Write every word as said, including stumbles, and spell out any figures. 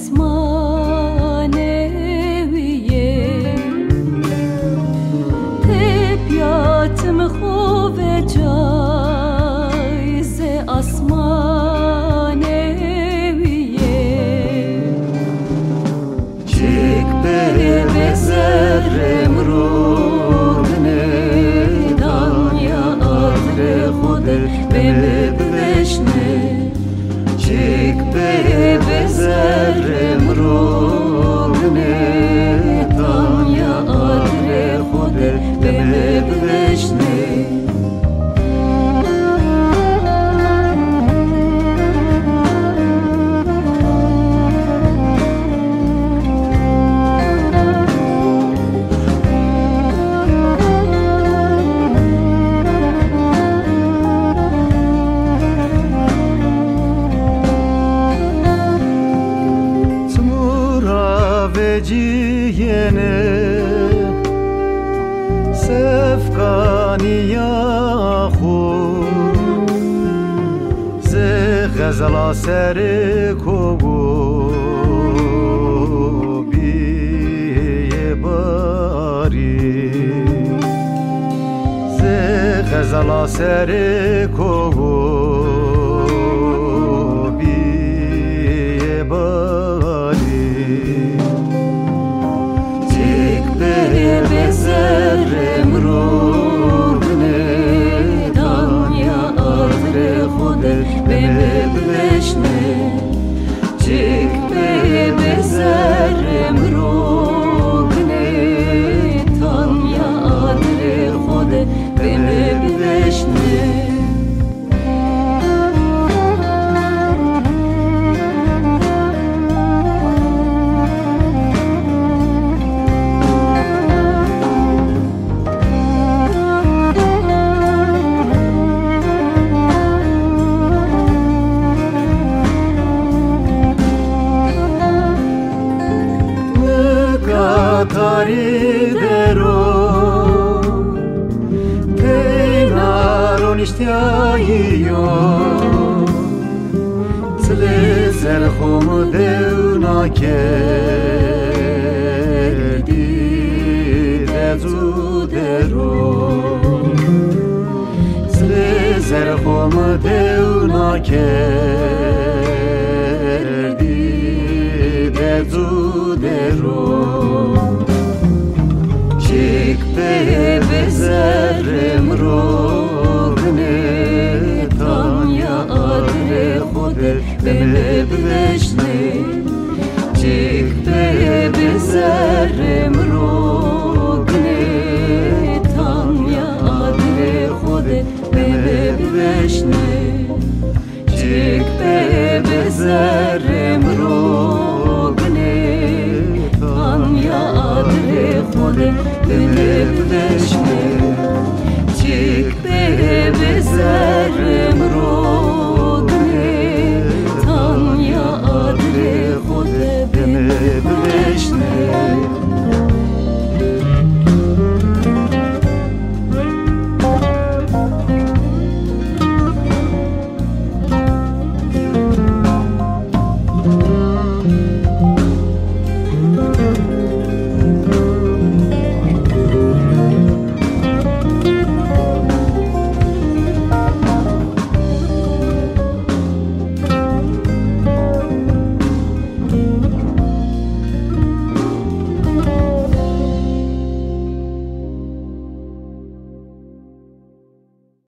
Asmanê wî yê, tepya tim xo vecay, ze asmanê wî yê. Çik bebe zerrê miro, dinê danya adrê xo de bebe biveşne. Çik bebe zerrê miro, dinê danya adrê xo de bebe biveşne. Çimû ra vecîyêne sefkanîya xo, zê xezela serê ko bîyê barî. Zê xezela serê ko bîyê barî. Çik bebe zerrê miro, dinê danya adrê xo de bebe biveşne. Çik bebe zerrê miro, dinê danya adrê xo de bebe biveşne. Nika tarî der o, teyna roniştîyayî yo. Çilê ser xo mi dew nakerdî, decu der o. Çilê ser xo mi dew nakerdî, decu der o. Çik bebe zerrê miro, dinê danya adrê xo de bebe biveşne. Çik bebe zerrê miro, dinê danya adrê xo de bebe biveşne. Çik bebe zerrê miro, dinê danya adrê xo de bebe biveşne. Çik bebe zerrê miro, dinê danya adrê xo de bebe biveşne.